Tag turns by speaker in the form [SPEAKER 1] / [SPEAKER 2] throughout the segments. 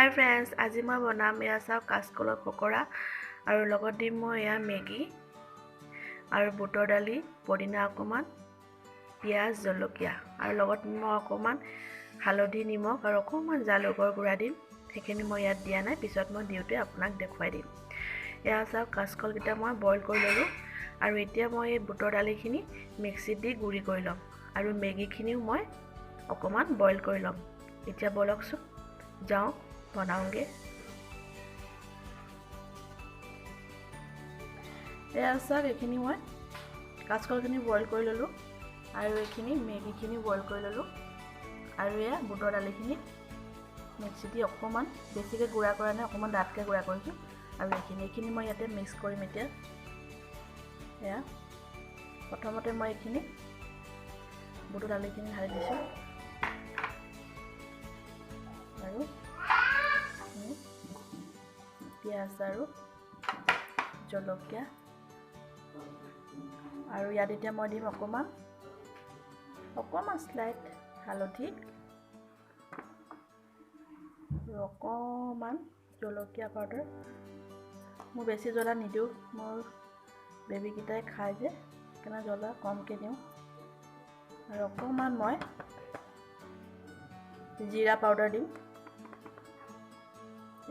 [SPEAKER 1] হাই friends, আজি মই বনাম এয়া চাওক কাচকলৰ পকৰা আৰু লগত দিম মই এয়া মেগী আৰু বুটৰ দালি, পদিনা অকণমান, পিঁয়াজ, জলকীয়া আৰু লগত মই অকণমান হালধি, নিমখ আৰু অকণমান জালুকৰ গুড়া দিম। সেইখিনি মই ইয়াত দিয়া নাই, পিছত মই দিওঁতে আপোনাক দেখুৱাই দিম। এয়া চাওক কাচকলকেইটা মই বইল কৰি ল'লোঁ আৰু এতিয়া মই এই বুটৰ দালিখিনি মিক্সিত দি গুড়ি কৰি ল'ম আৰু মেগীখিনিও মই অকণমান বইল কৰি ল'ম। এতিয়া ব'লকচোন যাওঁ বনাওঁগৈ। এয়া চাওক এইখিনি মই কাচকলখিনি বইল কৰি ল'লোঁ আৰু এইখিনি মেগীখিনি বইল কৰি ল'লোঁ আৰু এয়া বুটৰ দালিখিনি মিক্সি দি অকণমান বেছিকৈ গুড়া কৰা নাই, অকণমান ডাঠকৈ গুড়া কৰিছোঁ আৰু এইখিনি মই ইয়াতে মিক্স কৰিম। এতিয়া এয়া প্ৰথমতে মই এইখিনি বুটৰ দালিখিনি ঢালি দিছোঁ আৰু পিঁয়াজ আৰু জলকীয়া আৰু ইয়াত এতিয়া মই দিম অকণমান অকণমান স্লাইট হালধি আৰু অকণমান জলকীয়া পাউডাৰ। মই বেছি জ্বলা নিদিওঁ, মোৰ বেবীকেইটাই খায় যে, সেইকাৰণে জ্বলা কমকৈ দিওঁ। আৰু অকণমান মই জিৰা পাউডাৰ দিম।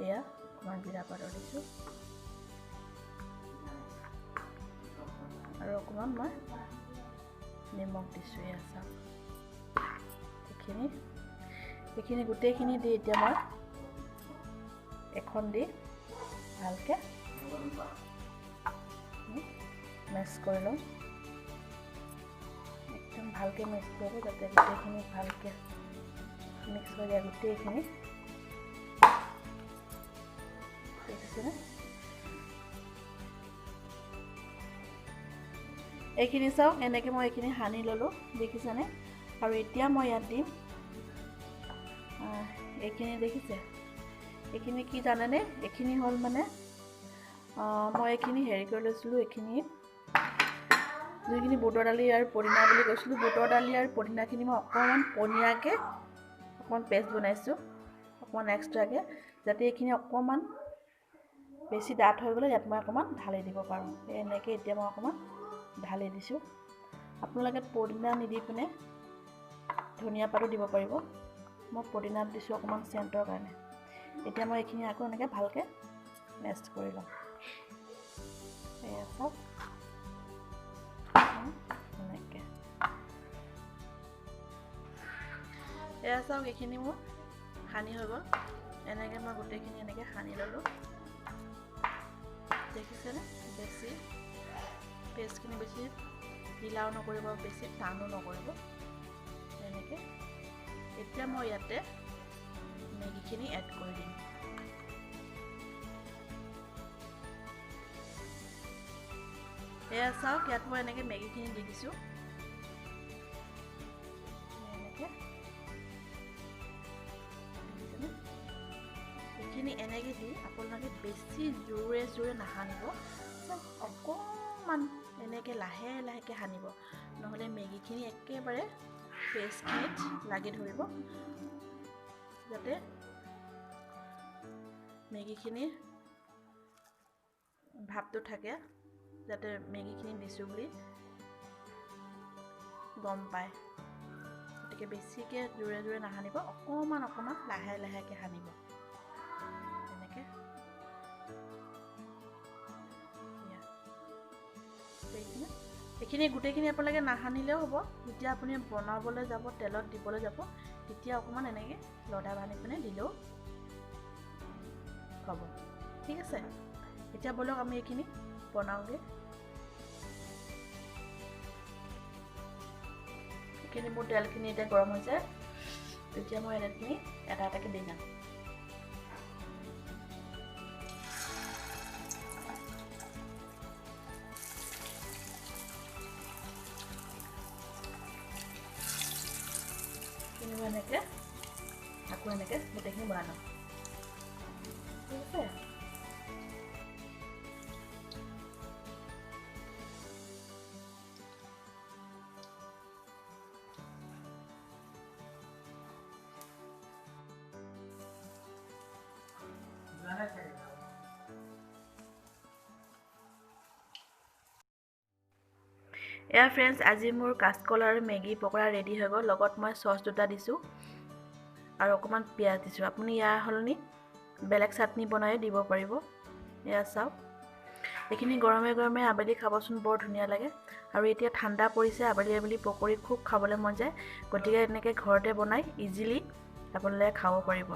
[SPEAKER 1] এয়া অকণমান জিৰা পাউডাৰ দিছোঁ আৰু অকণমান মই নিমখ দিছোঁ। এয়া চাওক এইখিনি গোটেইখিনি দি এতিয়া মই এখন দি ভালকৈ মিক্স কৰি ল'ম। একদম ভালকৈ মিক্স কৰিব যাতে গোটেইখিনি ভালকৈ মিক্স হৈ যায় গোটেইখিনি। দেখিছেনে? এইখিনি চাওক, এনেকৈ মই এইখিনি সানি ল'লোঁ, দেখিছেনে? আৰু এতিয়া মই ইয়াত দিম এইখিনি, দেখিছে? এইখিনি কি জানেনে? এইখিনি হ'ল মানে মই এইখিনি হেৰি কৰি লৈছিলোঁ, এইখিনি যিখিনি বুটৰ দালি আৰু পদিনা বুলি কৈছিলোঁ, বুটৰ দালি আৰু পদিনাখিনি মই অকণমান পনীয়াকৈ অকণমান পেষ্ট বনাইছোঁ, অকণমান এক্সট্ৰাকৈ, যাতে এইখিনি অকণমান বেছি ডাঠ হৈ গ'লে ইয়াত মই অকণমান ঢালি দিব পাৰোঁ। এনেকৈ এতিয়া মই অকণমান ঢালি দিছোঁ। আপোনালোকে পদিনা নিদি পিনে ধনিয়া পাতো দিব পাৰিব। মই পদিনাত দিছোঁ অকণমান চেণ্টৰ কাৰণে। এতিয়া মই এইখিনি আকৌ এনেকৈ ভালকৈ মেষ্ট কৰি ল'ম। এয়া চাওক এনেকৈ। এয়া চাওক এইখিনি মোৰ সানি হৈ গ'ল। এনেকৈ মই গোটেইখিনি এনেকৈ সানি ল'লোঁ, দেখিছেনে? বেছি পেষ্টখিনি বেছি ঢিলাও নকৰিব, বেছি টানো নকৰিব, এনেকৈ। এতিয়া মই ইয়াতে মেগীখিনি এড কৰি দিম। এয়া চাওক ইয়াত মই এনেকৈ মেগীখিনি দি দিছোঁ, এনেকৈ। এইখিনি এনেকৈ দি আপোনালোকে বেছি জোৰে জোৰে নাসানিব, অকণমান এনেকৈ লাহে লাহেকৈ সানিব, নহ'লে মেগীখিনি একেবাৰে পেষ্টখিনিত লাগি ধৰিব, যাতে মেগীখিনিৰ ভাৱটো থাকে, যাতে মেগীখিনি দিছোঁ বুলি গম পায়। গতিকে বেছিকৈ জোৰে জোৰে নাসানিব, অকণমান অকণমান লাহে লাহেকৈ সানিব, এনেকৈ। এইখিনি গোটেইখিনি আপোনালোকে নাসানিলেও হ'ব। যেতিয়া আপুনি বনাবলৈ যাব, তেলত দিবলৈ যাব, তেতিয়া অকণমান এনেকৈ লদা বান্ধি পিনে দিলেও হ'ব। ঠিক আছে, এতিয়া ব'লক আমি এইখিনি বনাওঁগৈ। এইখিনি মোৰ তেলখিনি এতিয়া গৰম হৈছে। এতিয়া মই এনেখিনি এটা এটাকৈ দি যাম। এনেকৈ আকৌ এনেকৈ গোটেইখিনি বনাই ল'ম। ঠিক আছে, এয়া ফ্ৰেণ্ডছ, আজি মোৰ কাচকল আৰু মেগী পকৰা ৰেডি হৈ গ'ল। লগত মই চচ দুটা দিছোঁ আৰু অকণমান পিঁয়াজ দিছোঁ। আপুনি ইয়াৰ সলনি বেলেগ চাটনি বনায়ো দিব পাৰিব। এয়া চাওক, এইখিনি গৰমে গৰমে আবেলি খাবচোন, বৰ ধুনীয়া লাগে। আৰু এতিয়া ঠাণ্ডা পৰিছে, আবেলি আবেলি পকৰি খুব খাবলৈ মন যায়। গতিকে এনেকৈ ঘৰতে বনাই ইজিলি আপোনালোকে খাব পাৰিব।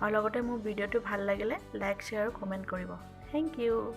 [SPEAKER 1] আৰু লগতে মোৰ ভিডিঅ'টো ভাল লাগিলে লাইক, শ্বেয়াৰ আৰু কমেণ্ট কৰিব। Thank U.